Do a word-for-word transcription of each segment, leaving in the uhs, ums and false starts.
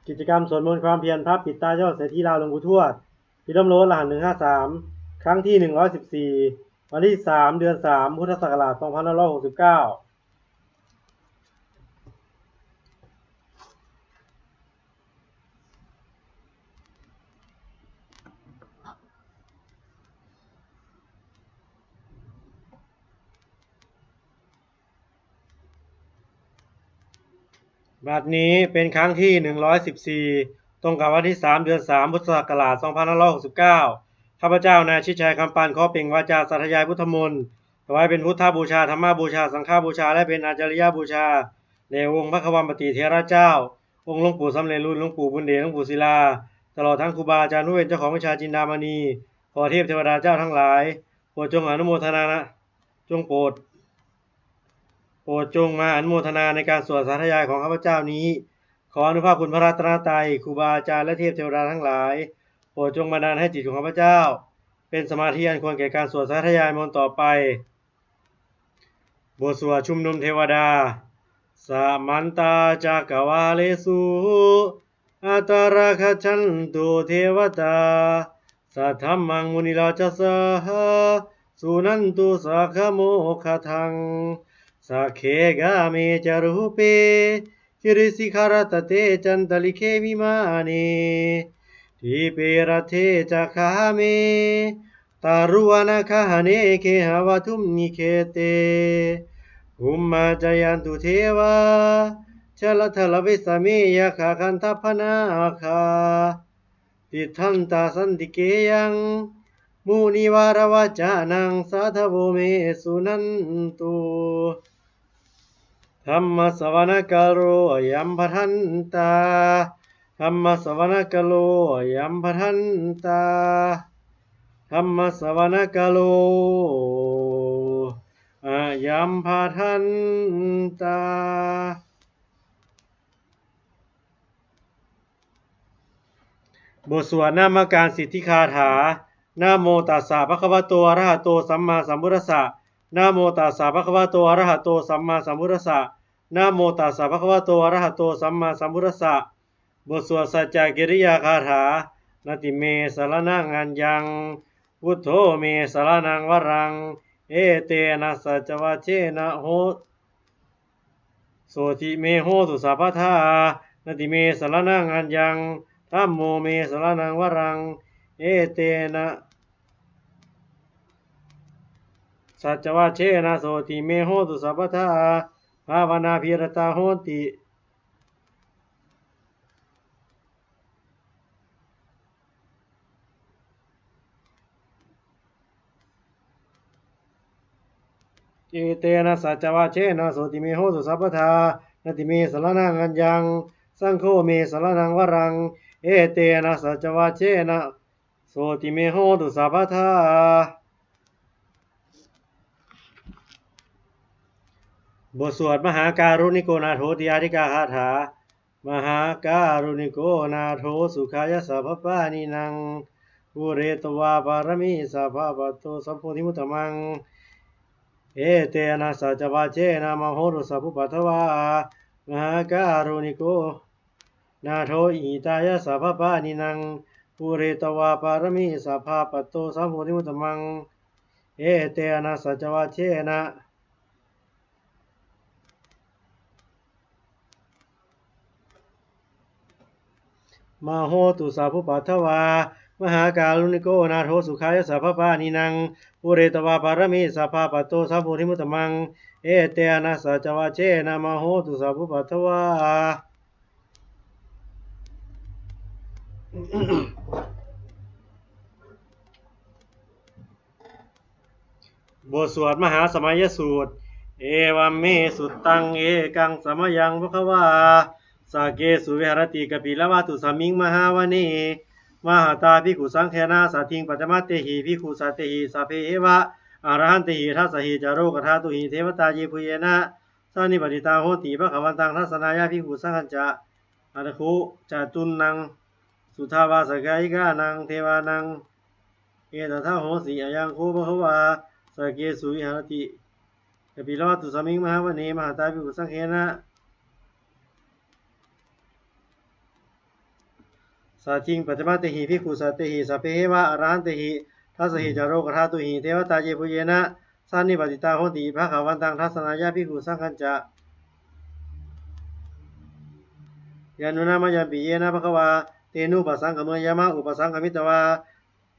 กิจกรรมสวดมนต์ความเพียรพระปิดตายอดเศรษฐีลาวหลวงปู่ทวด พิรมโลส รหัส หนึ่งห้าสาม ครั้งที่ หนึ่งร้อยสิบสี่ วันที่ สาม เดือน สาม พุทธศักราช สองพันห้าร้อยหกสิบเก้า บัดนี้เป็นครั้งที่ หนึ่งร้อยสิบสี่ ตรงกับวันที่ สาม เดือน สาม พุทธศักราช สองพันห้าร้อยหกสิบเก้า ข้าพเจ้านายชิดชัย คำปัน ขอเปล่งวาจาสาธยายพุทธมนต์ ถวายเป็นพุทธบูชา ธรรมบูชา สังฆบูชา และเป็นอาจาริยบูชา แด่องค์พระควัมปติเถระเจ้า องค์หลวงปู่สำเร็จลุน หลวงปู่บุญเดช หลวงปู่ศิลา ตลอดทั้งครูบาอาจารย์ผู้เป็นเจ้าของวิชาจินดามณี ขอเทพเทวดาเจ้าทั้งหลาย โปรดจงอนุโมทนา จงโปรด โปรดจงมาอนุโมทนาในการสวดสาธยายของข้าพเจ้านี้ ขออานุภาพคุณพระรัตนตรัย ครูบาอาจารย์ และเทพเทวดาทั้งหลาย โปรดจงบันดาลให้จิตของข้าพเจ้า เป็นสมาธิอันควรแก่การสวดสาธยายมนต์ต่อไป บทสวดชุมนุมเทวดา Samantā cakkavāḷesu atrāgacchantu devatā, saddhammaṃ munirājassa suṇantu saggamokkhadaṃ. Sagge kāme ca rūpe girisikharataṭe cantalikkhe vimāne, dīpe raṭṭhe ca gāme taruvanagahane gehavatthumhi khette, bhummā cāyantu devā jalathalavisame yakkhagandhabbanāgā, tiṭṭhantā santike yaṃ munivaravacanaṃ sādhavo me suṇantu. Dhammassavanakālo ayam bhadantā. Dhammassavanakālo ayam bhadantā. Dhammassavanakālo ayam bhadantā. บทสวดนมการสิทธิคาถา Namo tassa bhagavato arahato sammāsambuddhassa. Namo tassa bhagavato arahato sammāsambuddhassa. Namo tassa bhagavato arahato sammāsambuddhassa. บทสวดสัจจกิริยาคาถา Natthi me saraṇaṃ aññaṃ, buddho me saraṇaṃ varaṃ, etena saccavajjena ho-, sotthi me hotu sabbadā. Natthi me saraṇaṃ aññaṃ, dhammo me saraṇaṃ varaṃ, etena saccavajjena sotthi me hotu sabbadā. Bhāvanābhiratā honti. Etena saccavajjena sotthi me hotu sabbadā. Natthi me saraṇaṃ aññaṃ, saṅgho me saraṇaṃ varaṃ, etena saccavajjena sotthi me hotu sabbadā. บทสวดมหาการุณิโกนาโถติอาทิกาคาถา Mahākāruṇiko nātho sukhāya sabbapāṇinaṃ, pūretvā pāramī sabbā patto sambodhimuttamaṃ. Etena saccavajjena mā hontu sabbupaddavā. Mahākāruṇiko nātho hitāya sabbapāṇinaṃ, pūretvā pāramī sabbā patto sambodhimuttamaṃ. Etena saccavajjena mā hontu sabbupaddavā. Mahākāruṇiko nātho sukhāya sabbapāṇinaṃ, pūretvā pāramī sabbā patto sambodhimuttamaṃ. Etena saccavajjena mā hontu sabbupaddavā. บทสวดมหาสมัยสูตร Evaṃ me sutaṃ. Ekaṃ samayaṃ bhagavā sakkesu viharati kapilavatthusmiṃ mahāvane mahatā bhikkhusaṅghena saddhiṃ pañcamattehi bhikkhusatehi sabbeheva arahantehi. Dasahi ca lokadhātūhi devatā yebhuyyena sannipatitā honti bhagavantaṃ dassanāya bhikkhusaṅghañca. Atha kho catunnaṃ suddhāvāsakāyikānaṃ devānaṃ etadahosi: Ayaṃ kho bhagavā sakkesu viharati kapilavatthusmiṃ mahāvane mahatā bhikkhusaṅghena Sacciṃ pañcamattehi bhikkhusatehi sabbeheva arahantehi, dasahi ca lokadhātūhi devatā yebhuyyena sannipatitā honti bhagavantaṃ dassanāya bhikkhusaṅghañca. Yannūna mayampi yena bhagavā tenupasaṅkameyyāma, upasaṅkamitvā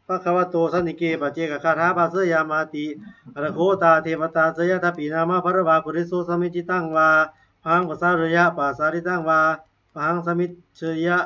bhagavato santike paccekagāthā bhāseyyāmāti. Atha kho tā devatā seyyathāpi nāma balavā puriso sammiñjitaṃ vā bāhaṃ pasāreyya, pasāritaṃ vā bāhaṃ sammiñjeyya,